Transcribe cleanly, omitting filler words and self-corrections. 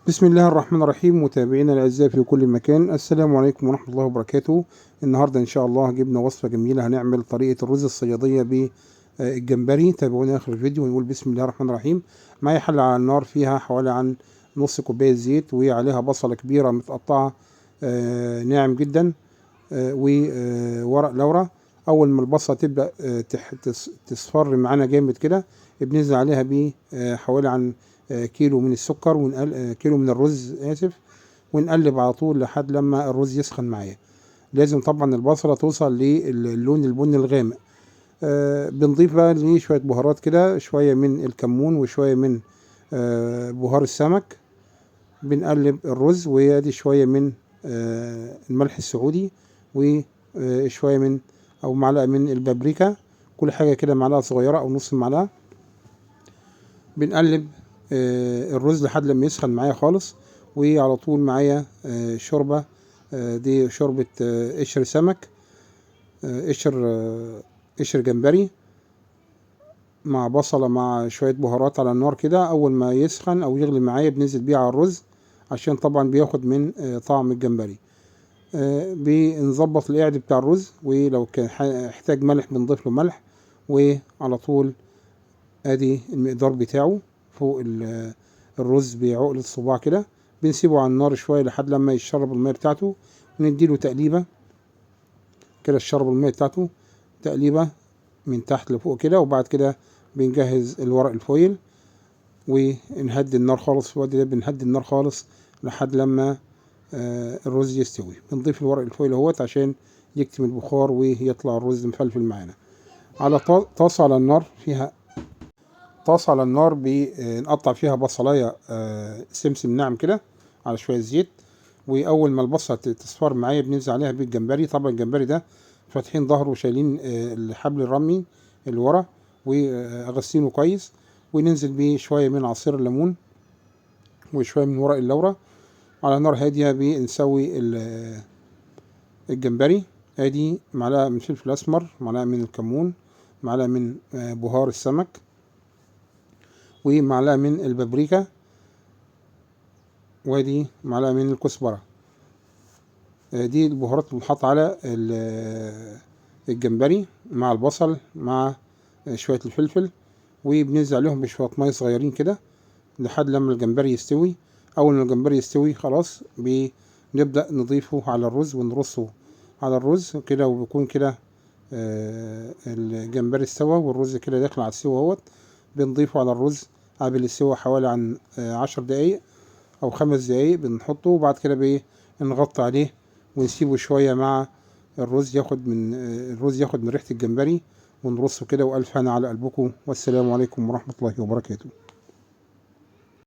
بسم الله الرحمن الرحيم. متابعينا الاعزاء في كل مكان، السلام عليكم ورحمة الله وبركاته. النهارده ان شاء الله جبنا وصفه جميله، هنعمل طريقه الرز الصياديه بالجمبري. تابعونا اخر الفيديو ونقول بسم الله الرحمن الرحيم. معايا حله على النار فيها حوالي عن نص كوباية زيت، وعليها بصله كبيرة متقطعه ناعم جدا، وورق لورا. اول ما البصله تبدا تصفر معانا جامد كده، بننزل عليها بحوالي عن كيلو من السكر كيلو من الرز اسف، ونقلب على طول لحد لما الرز يسخن معايا. لازم طبعا البصله توصل للون البني الغامق. بنضيف بقى ليه شوية بهارات كده، شوية من الكمون وشوية من بهار السمك. بنقلب الرز، وادي شوية من الملح السعودي، وشوية من او معلقه من البابريكا، كل حاجة كده معلقه صغيرة او نص معلقه. بنقلب الرز لحد لما يسخن معايا خالص. وعلى طول معايا شوربة، دي شوربة قشر سمك، قشر جمبري مع بصلة مع شوية بهارات على النار كده. أول ما يسخن أو يغلي معايا بننزل بيه على الرز، عشان طبعا بياخد من طعم الجمبري. بنظبط القعد بتاع الرز، ولو كان احتاج ملح بنضيف له ملح. وعلى طول ادي المقدار بتاعه فوق الرز بعقلة صباع كده. بنسيبه على النار شوية لحد لما يشرب المية بتاعته، ونديله تقليبة كده، شرب المية بتاعته تقليبة من تحت لفوق كده. وبعد كده بنجهز الورق الفويل ونهدي النار خالص. في الوقت ده بنهدي النار خالص لحد لما الرز يستوي. بنضيف الورق الفويل اهوت عشان يكتم البخار ويطلع الرز مفلفل معانا. على طاسة على النار، فيها طاسة على النار بنقطع فيها بصلاية سمسم ناعم كده على شوية زيت. وأول ما البصلة تصفر معايا بننزل عليها بالجمبري. طبعا الجمبري ده فاتحين ظهره وشايلين الحبل الرمي اللي ورا وغسلينه كويس. وننزل بيه شوية من عصير الليمون وشوية من ورق اللورة. على نار هادية بنسوي الجمبري. ادي معلقة من فلفل أسمر، معلقة من الكمون، معلقة من بهار السمك، ومعلقة من البابريكا، وادي معلقة من الكزبرة. دي البهارات اللي بتتحط على الجمبري مع البصل مع شوية الفلفل. وبننزل عليهم بشوية مية صغيرين كده لحد لما الجمبري يستوي. أول ما الجمبري يستوي خلاص بنبدأ نضيفه على الرز ونرصه على الرز كده، وبيكون كده الجمبري استوى والرز كده داخل على السوا اهوت. بنضيفه على الرز قبل السوا حوالي عن 10 دقايق أو 5 دقايق بنحطه. وبعد كده بنغطي عليه ونسيبه شوية مع الرز، الرز ياخد من ريحة الجمبري، ونرصه كده. وألف هنا على قلبكم، والسلام عليكم ورحمة الله وبركاته.